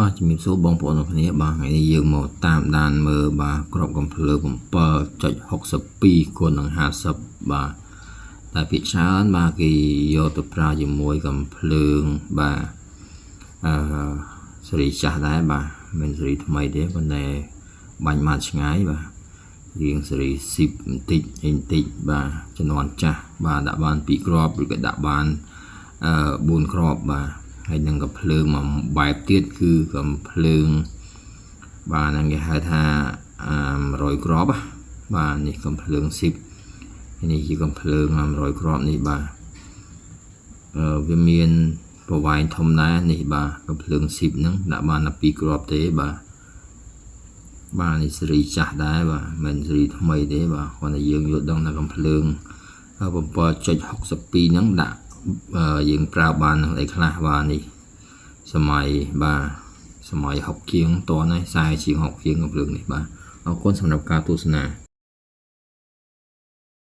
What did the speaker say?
បាទជំរាបសួរបងប្អូនទាំងគ្នាបាទថ្ងៃនេះយើងមកតាមដានមើលបាទគ្រាប់កំភ្លើង7.62គុណនឹង50បាទតែភាគច្រើនបាទគេយកទៅប្រើជាមួយកំភ្លើងបាទអឺស៊េរីចាស់ដែរបាទមិនស៊េរីថ្មីទេប៉ុន្តែបាញ់មកឆ្ងាយបាទរៀងស៊េរី10បន្តិចអីបន្តិចបាទជំនាន់ចាស់បាទដាក់បាន2គ្រាប់ឬក៏ដាក់បានអឺ4គ្រាប់បាទហើយនឹងកំភ្លើងមួយបែបទៀតគឺកំភ្លើងបាទហ្នឹងគេហៅថា100គ្រាប់បាទនេះកំភ្លើង10នេះជាកំភ្លើង100គ្រាប់នេះបាទអឺវាមានប្រវែងធំដែរនេះបាទកំភ្លើង10ហ្នឹងដាក់បានតែ2គ្រាប់ទេបាទបាទនេះស៊េរីចាស់ដែរបាទមិនស៊េរីថ្មីទេបាទគ្រាន់តែយើងយល់ដឹងថាកំភ្លើង7.62ហ្នឹងដាក់យើងប្រើបាននឹងអីខ្លះបាទនេះសម័យបាទសម័យ60ជាងតនហើយ40ជាង60ជាងកំភ្លើងនេះបាទអរគុណសម្រាប់ការទស្សនា។